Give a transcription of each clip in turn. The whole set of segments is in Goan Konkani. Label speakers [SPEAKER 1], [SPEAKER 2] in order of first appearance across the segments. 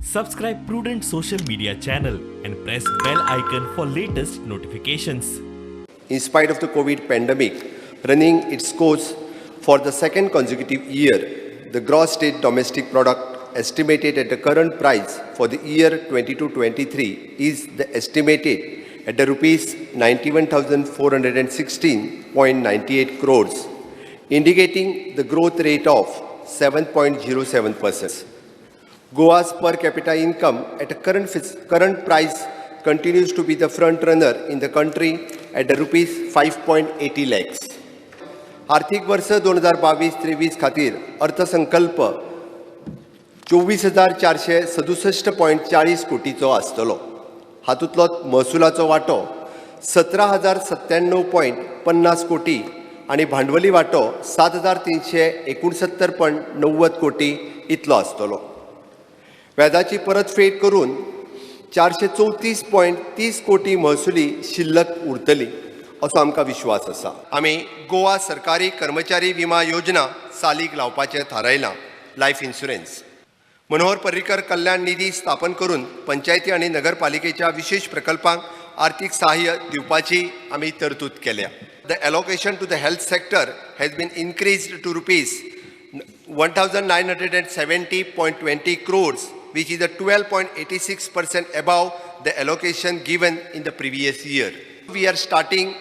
[SPEAKER 1] Subscribe Prudent social media channel and press bell icon for latest notifications.
[SPEAKER 2] In spite of the COVID pandemic running its course for the second consecutive year, the gross state domestic product estimated at the current price for the year 22-23 is the estimated at the rupees 91,416.98 crores, indicating the growth rate of 7.07%. Goa's per capita income at a current price continues to be the front runner in the country at the rupees 5.80 lakhs. आर्थिक वर्ष 2022-23 खातीर अर्थसंकल्प 24,467.40 कोटीचो आसतलो. हातूंतलो महसुलाचो वांटो 17,097.50 कोटी आनी भांडवली वांटो 7,369.90 कोटी इतलो आसतलो. व्याजाची परतफेड करून 434.30 कोटी महसुली शिल्लक उरतली असो आमकां विश्वास आसा. आमी गोवा सरकारी कर्मचारी विमा योजना चालीक लावपाचें थारायलां. लायफ इन्शुरन्स मनोहर पर्रीकर कल्याण निधी स्थापन करून पंचायती आनी नगरपालिकेच्या विशेष प्रकल्पांक आर्थीक सहाय्य दिवपाची आमी तरतूद केल्या. The allocation to the health sector has been increased to rupees 1,970.20 crores, which is a 12.86% above the allocation given in the previous year. We are starting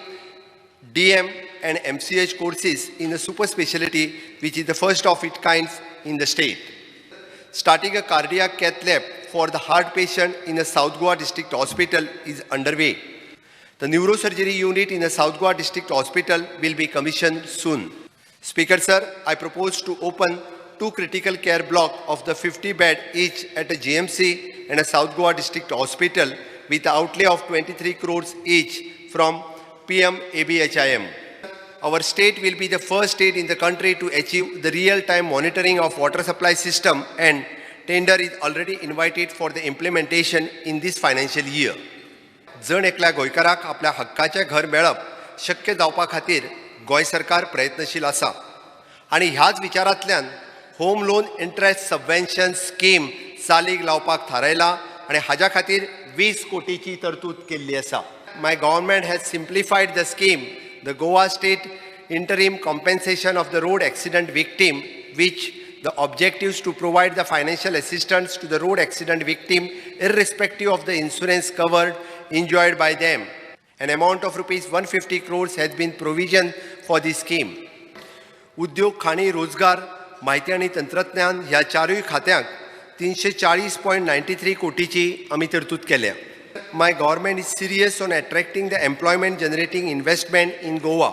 [SPEAKER 2] DM and MCH courses in a super specialty, which is the first of its kind in the state. Starting a cardiac cath lab for the heart patient in the South Goa District Hospital is underway. The neurosurgery unit in the South Goa District Hospital will be commissioned soon. Speaker sir, I propose to open 2 critical care block of the 50 bed each at a GMC and a South Goa District Hospital with the outlay of 23 crores each from PM ABHIM. Our state will be the first state in the country to achieve the real-time monitoring of water supply system, and tender is already invited for the implementation in this financial year. जण एकल्या गोंयकाराक आपल्या हक्काचें घर मेळप शक्य जावपा खातीर गोंय सरकार प्रयत्नशील आसा आनी ह्याच विचारांतल्यान home loan interest subvention scheme चालीक लावपाक थारायला आनी हाज्या खातीर 20 कोटीची तरतूद केल्ली आसा. My government has simplified the scheme, the Goa State Interim Compensation of the Road Accident Victim, which the objectives to provide the financial assistance to the road accident victim irrespective of the insurance covered enjoyed by them. An amount of rupees 150 crores has been provisioned for this scheme. उद्योग, खाणी, रोजगार, माहिती आनी तंत्रज्ञान ह्या चारूय खात्यांक 340.93 कोटीची आमी तरतूद केल्या. My government is serious on attracting the employment generating investment in Goa.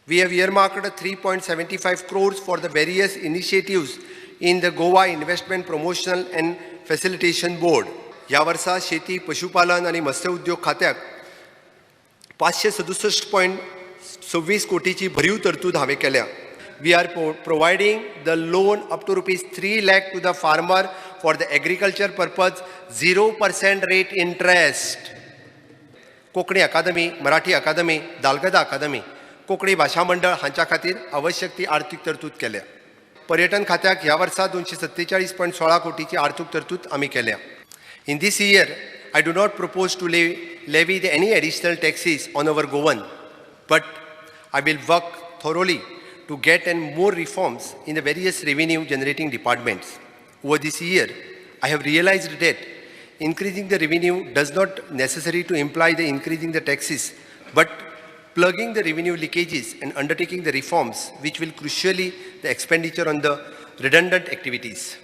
[SPEAKER 2] We have earmarked 3.75 crores for the various initiatives in the Goa Investment Promotional and Facilitation Board. ह्या वर्सा शेती, पशुपालन आनी मत्स्य उद्योग खात्याक 567.26 कोटीची भरीव तरतूद हांवें केल्या. We are providing the loan up to rupees 3 lakh to the farmer for the agriculture purpose, 0% rate interest. Konkani Akademi, Marathi Akademi, Dalgado Akademi, Konkani Bhasha Mandal हांच्या खातीर आवश्यक ती आर्थीक तरतूद केल्या. पर्यटन खात्याक ह्या वर्सा 247.16 कोटीची आर्थीक तरतूद आमी केल्या. In this year, I do not propose to levy any additional taxes on our Goan, but I will work thoroughly to get and more reforms in the various revenue generating departments. Over this year, I have realized that increasing the revenue does not necessary to imply the increasing the taxes, but plugging the revenue leakages and undertaking the reforms which will crucially the expenditure on the redundant activities.